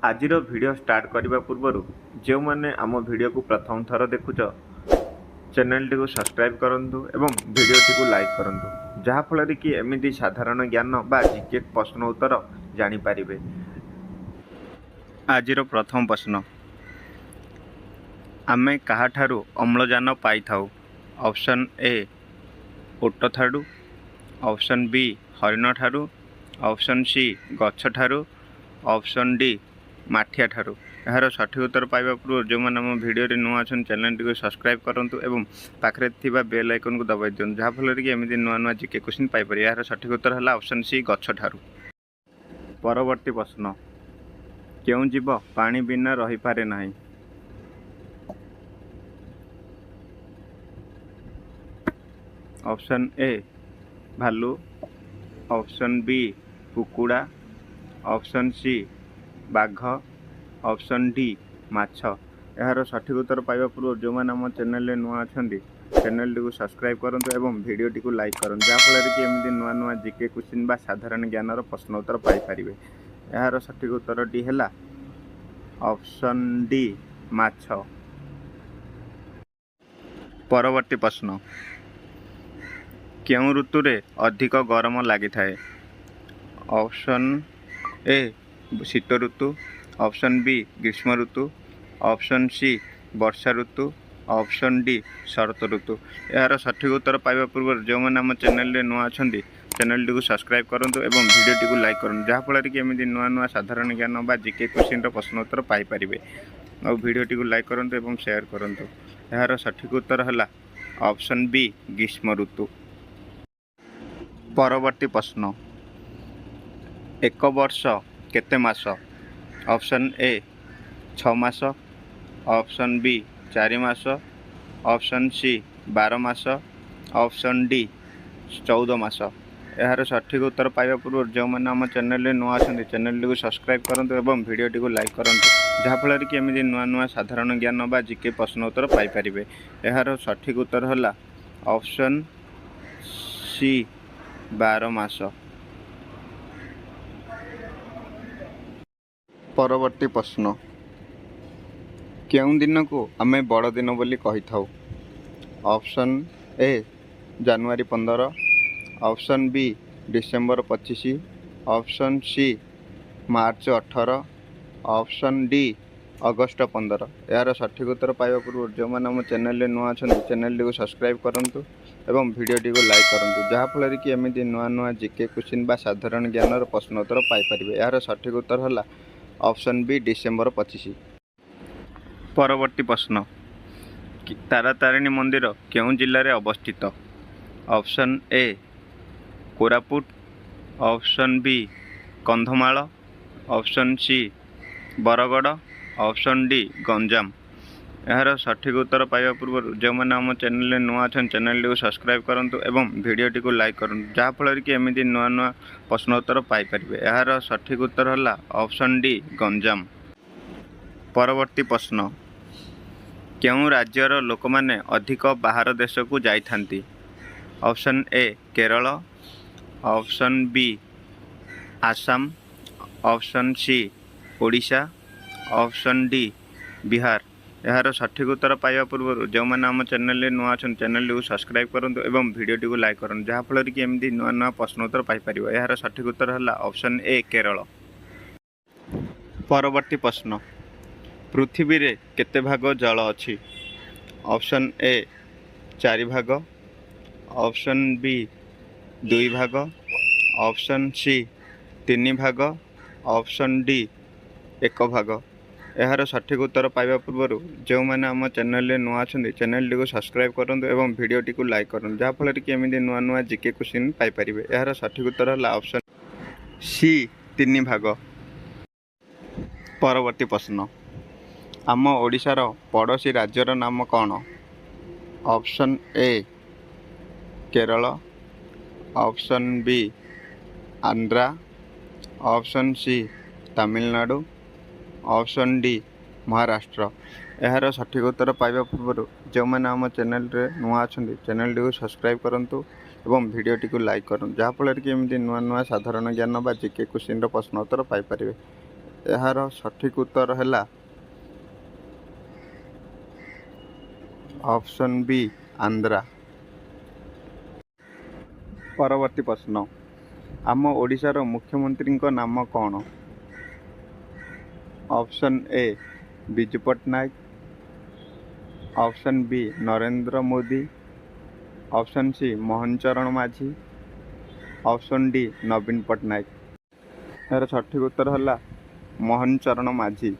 ଆଜିର video start କରିବା ପୂର୍ବରୁ ଯେଉଁମାନେ ଆମ ଭିଡ଼ିଓକୁ ପ୍ରଥମ ଥର ଦେଖୁଛ, ଚ୍ୟାନେଲଟିକୁ ସବସ୍କ୍ରାଇବ୍ କରନ୍ତୁ ଏବଂ ଭିଡ଼ିଓଟିକୁ ଲାଇକ୍ କରନ୍ତୁ, ଯାହାଫଳରେ କି ଏମିତି ସାଧାରଣ ଜ୍ଞାନ ବା ଜିକେ ପ୍ରଶ୍ନ ଉତ୍ତର ଜାଣିପାରିବେ। ଆଜିର ପ୍ରଥମ ପ୍ରଶ୍ନ, ଆମେ କାହାଠାରୁ ଅମ୍ଳଜାନ ପାଇଥାଉ? ଅପସନ୍ ଏ ଓଟଠାରୁ, ଅପସନ୍ ବି ହରିଣଠାରୁ, ଅପସନ୍ ସି ଗଛଠାରୁ, ଅପସନ୍ ଡି ମାଠିଆଠାରୁ। ଏହାର ସଠିକ୍ ଉତ୍ତର ପାଇବା ପୂର୍ବରୁ ଯେଉଁମାନେ ଆମ ଭିଡ଼ିଓରେ ନୂଆ ଅଛନ୍ତି, ଚ୍ୟାନେଲଟିକୁ ସବସ୍କ୍ରାଇବ୍ କରନ୍ତୁ ଏବଂ ପାଖରେ ଥିବା ବେଲ୍ ଆଇକନ୍କୁ ଦବାଇ ଦିଅନ୍ତୁ, ଯାହାଫଳରେ କି ଏମିତି ନୂଆ ନୂଆ ଜିକେ କ୍ୱେଶ୍ଚିନ୍ ପାଇପାରିବେ। ଏହାର ସଠିକ୍ ଉତ୍ତର ହେଲା ଅପସନ୍ ସି ଗଛଠାରୁ। ପରବର୍ତ୍ତୀ ପ୍ରଶ୍ନ, କେଉଁ ଜୀବ ପାଣି ବିନା ରହିପାରେ ନାହିଁ? ଅପସନ୍ ଏ ଭାଲୁ, ଅପସନ୍ ବି କୁକୁଡ଼ା, ଅପସନ୍ ସି ବାଘ, ଅପସନ୍ ଡି ମାଛ। ଏହାର ସଠିକ୍ ଉତ୍ତର ପାଇବା ପୂର୍ବରୁ ଯେଉଁମାନେ ଆମ ଚ୍ୟାନେଲରେ ନୂଆ ଅଛନ୍ତି, ଚ୍ୟାନେଲଟିକୁ ସବସ୍କ୍ରାଇବ୍ କରନ୍ତୁ ଏବଂ ଭିଡ଼ିଓଟିକୁ ଲାଇକ୍ କରନ୍ତୁ, ଯାହାଫଳରେ କି ଏମିତି ନୂଆ ନୂଆ ଜିକେ କ୍ୱେଶ୍ଚିନ୍ ବା ସାଧାରଣ ଜ୍ଞାନର ପ୍ରଶ୍ନ ଉତ୍ତର ପାଇପାରିବେ। ଏହାର ସଠିକ୍ ଉତ୍ତରଟି ହେଲା ଅପସନ୍ ଡି ମାଛ। ପରବର୍ତ୍ତୀ ପ୍ରଶ୍ନ, କେଉଁ ଋତୁରେ ଅଧିକ ଗରମ ଲାଗିଥାଏ? ଅପସନ୍ ଏ ଶୀତ ଋତୁ, ଅପସନ୍ ବି ଗ୍ରୀଷ୍ମ ଋତୁ, ଅପସନ୍ ସି ବର୍ଷା ଋତୁ, ଅପସନ୍ ଡି ଶରତ ଋତୁ। ଏହାର ସଠିକ୍ ଉତ୍ତର ପାଇବା ପୂର୍ବରୁ ଯେଉଁମାନେ ଆମ ଚ୍ୟାନେଲରେ ନୂଆ ଅଛନ୍ତି, ଚ୍ୟାନେଲଟିକୁ ସବସ୍କ୍ରାଇବ୍ କରନ୍ତୁ ଏବଂ ଭିଡ଼ିଓଟିକୁ ଲାଇକ୍ କରନ୍ତୁ, ଯାହାଫଳରେ କି ଏମିତି ନୂଆ ନୂଆ ସାଧାରଣ ଜ୍ଞାନ ବା ଜିକେ କ୍ୱେଶ୍ଚିନ୍ର ପ୍ରଶ୍ନ ଉତ୍ତର ପାଇପାରିବେ। ଆଉ ଭିଡ଼ିଓଟିକୁ ଲାଇକ୍ କରନ୍ତୁ ଏବଂ ସେୟାର କରନ୍ତୁ। ଏହାର ସଠିକ୍ ଉତ୍ତର ହେଲା ଅପସନ୍ ବି ଗ୍ରୀଷ୍ମ ଋତୁ। ପରବର୍ତ୍ତୀ ପ୍ରଶ୍ନ, ଏକ ବର୍ଷ କେତେ ମାସ? ଅପସନ୍ ଏ 6 ମାସ, ଅପସନ୍ ବି 4 ମାସ, ଅପସନ୍ ସି 12 ମାସ, ଅପସନ୍ ଡି 14 ମାସ। ଏହାର ସଠିକ୍ ଉତ୍ତର ପାଇବା ପୂର୍ବରୁ ଯେଉଁମାନେ ଆମ ଚ୍ୟାନେଲରେ ନୂଆ ଅଛନ୍ତି, ଚ୍ୟାନେଲଟିକୁ ସବସ୍କ୍ରାଇବ୍ କରନ୍ତୁ ଏବଂ ଭିଡ଼ିଓଟିକୁ ଲାଇକ୍ କରନ୍ତୁ, ଯାହାଫଳରେ କି ଏମିତି ନୂଆ ନୂଆ ସାଧାରଣ ଜ୍ଞାନ ବା ଜିକେ ପ୍ରଶ୍ନ ଉତ୍ତର ପାଇପାରିବେ। ଏହାର ସଠିକ୍ ଉତ୍ତର ହେଲା ଅପସନ୍ ସି 12 ମାସ। ପରବର୍ତ୍ତୀ ପ୍ରଶ୍ନ, କେଉଁ ଦିନକୁ ଆମେ ବଡ଼ଦିନ ବୋଲି କହିଥାଉ? Option A January 15, option B December 25, option C March 18, option D August 15। ଏହାର ସଠିକ୍ ଉତ୍ତର ପାଇବା ପୂର୍ବରୁ ଯେଉଁମାନେ ଆମ ଚ୍ୟାନେଲରେ ନୂଆ ଅଛନ୍ତି, ଚ୍ୟାନେଲଟିକୁ ସବସ୍କ୍ରାଇବ୍ କରନ୍ତୁ ଏବଂ ଭିଡ଼ିଓଟିକୁ ଲାଇକ୍ କରନ୍ତୁ, ଯାହାଫଳରେ କି ଏମିତି ନୂଆ ନୂଆ ଜିକେ କ୍ୱେଶ୍ଚିନ୍ ବା ସାଧାରଣ ଜ୍ଞାନର ପ୍ରଶ୍ନ ଉତ୍ତର ପାଇପାରିବେ। ଏହାର ସଠିକ୍ ଉତ୍ତର ହେଲା ଅପସନ୍ ବି ଡିସେମ୍ବର 25। ପରବର୍ତ୍ତୀ ପ୍ରଶ୍ନ, ତାରାତାରିଣୀ ମନ୍ଦିର କେଉଁ ଜିଲ୍ଲାରେ ଅବସ୍ଥିତ? Option A Koraput, option B Kandhamal, option C Bargarh, option D Ganjam. ଏହାର ସଠିକ୍ ଉତ୍ତର ପାଇବା ପୂର୍ବରୁ ଯେଉଁମାନେ ଆମ ଚ୍ୟାନେଲରେ ନୂଆ ଅଛନ୍ତି, ଚ୍ୟାନେଲଟିକୁ ସବସ୍କ୍ରାଇବ୍ କରନ୍ତୁ ଏବଂ ଭିଡ଼ିଓଟିକୁ ଲାଇକ୍ କରନ୍ତୁ, ଯାହାଫଳରେ କି ଏମିତି ନୂଆ ନୂଆ ପ୍ରଶ୍ନ ଉତ୍ତର ପାଇପାରିବେ। ଏହାର ସଠିକ୍ ଉତ୍ତର ହେଲା ଅପସନ୍ ଡି ଗଞ୍ଜାମ। ପରବର୍ତ୍ତୀ ପ୍ରଶ୍ନ, କେଉଁ ରାଜ୍ୟର ଲୋକମାନେ ଅଧିକ ବାହାର ଦେଶକୁ ଯାଇଥାନ୍ତି? Option A Kerala, option B Assam, option C Odisha, option D Bihar. ଏହାର ସଠିକ୍ ଉତ୍ତର ପାଇବା ପୂର୍ବରୁ ଯେଉଁମାନେ ଆମ ଚ୍ୟାନେଲରେ ନୂଆ ଅଛନ୍ତି, ଚ୍ୟାନେଲଟିକୁ ସବସ୍କ୍ରାଇବ୍ କରନ୍ତୁ ଏବଂ ଭିଡ଼ିଓଟିକୁ ଲାଇକ୍ କରନ୍ତୁ, ଯାହାଫଳରେ କି ଏମିତି ନୂଆ ନୂଆ ପ୍ରଶ୍ନ ଉତ୍ତର ପାଇପାରିବ। ଏହାର ସଠିକ୍ ଉତ୍ତର ହେଲା ଅପସନ୍ ଏ କେରଳ। ପରବର୍ତ୍ତୀ ପ୍ରଶ୍ନ, ପୃଥିବୀରେ କେତେ ଭାଗ ଜଳ ଅଛି? ଅପସନ୍ ଏ ଚାରି ଭାଗ, ଅପସନ୍ ବି ଦୁଇ ଭାଗ, ଅପସନ୍ ସି ତିନି ଭାଗ, ଅପସନ୍ ଡି ଏକ ଭାଗ। ଏହାର ସଠିକ୍ ଉତ୍ତର ପାଇବା ପୂର୍ବରୁ ଯେଉଁମାନେ ଆମ ଚ୍ୟାନେଲରେ ନୂଆ ଅଛନ୍ତି, ଚ୍ୟାନେଲଟିକୁ ସବସ୍କ୍ରାଇବ୍ କରନ୍ତୁ ଏବଂ ଭିଡ଼ିଓଟିକୁ ଲାଇକ୍ କରନ୍ତୁ, ଯାହାଫଳରେ କି ଏମିତି ନୂଆ ନୂଆ ଜିକେ କ୍ୱେଶ୍ଚିନ୍ ପାଇପାରିବେ। ଏହାର ସଠିକ୍ ଉତ୍ତର ହେଲା ଅପସନ୍ ସି ତିନି ଭାଗ। ପରବର୍ତ୍ତୀ ପ୍ରଶ୍ନ, ଆମ ଓଡ଼ିଶାର ପଡ଼ୋଶୀ ରାଜ୍ୟର ନାମ କ'ଣ? Option A Kerala, option B Andhra, option C Tamil Nadu, option D Maharashtra. ଏହାର ସଠିକ୍ ଉତ୍ତର ପାଇବା ପୂର୍ବରୁ ଯେଉଁମାନେ ଆମ ଚ୍ୟାନେଲରେ ନୂଆ ଅଛନ୍ତି, ଚ୍ୟାନେଲଟିକୁ ସବସ୍କ୍ରାଇବ୍ କରନ୍ତୁ ଏବଂ ଭିଡ଼ିଓଟିକୁ ଲାଇକ୍ କରନ୍ତୁ, ଯାହାଫଳରେ କି ଏମିତି ନୂଆ ନୂଆ ସାଧାରଣ ଜ୍ଞାନ ବା ଜିକେ କ୍ୱେଶ୍ଚିନ୍ର ପ୍ରଶ୍ନ ଉତ୍ତର ପାଇପାରିବେ। ଏହାର ସଠିକ୍ ଉତ୍ତର ହେଲା ଅପସନ୍ ବି, ଆନ୍ଧ୍ରା। ପରବର୍ତ୍ତୀ ପ୍ରଶ୍ନ, ଆମ ଓଡ଼ିଶାର ମୁଖ୍ୟମନ୍ତ୍ରୀଙ୍କ ନାମ କ'ଣ? Option A, Biju Patnaik. Option B, Narendra Modi. Option C, Mohan Charan Majhi. Option D, ନବୀନ ପଟ୍ଟନାୟକ। ଏହାର ସଠିକ୍ ଉତ୍ତର ହେଲା ମୋହନ ଚରଣ ମାଝୀ।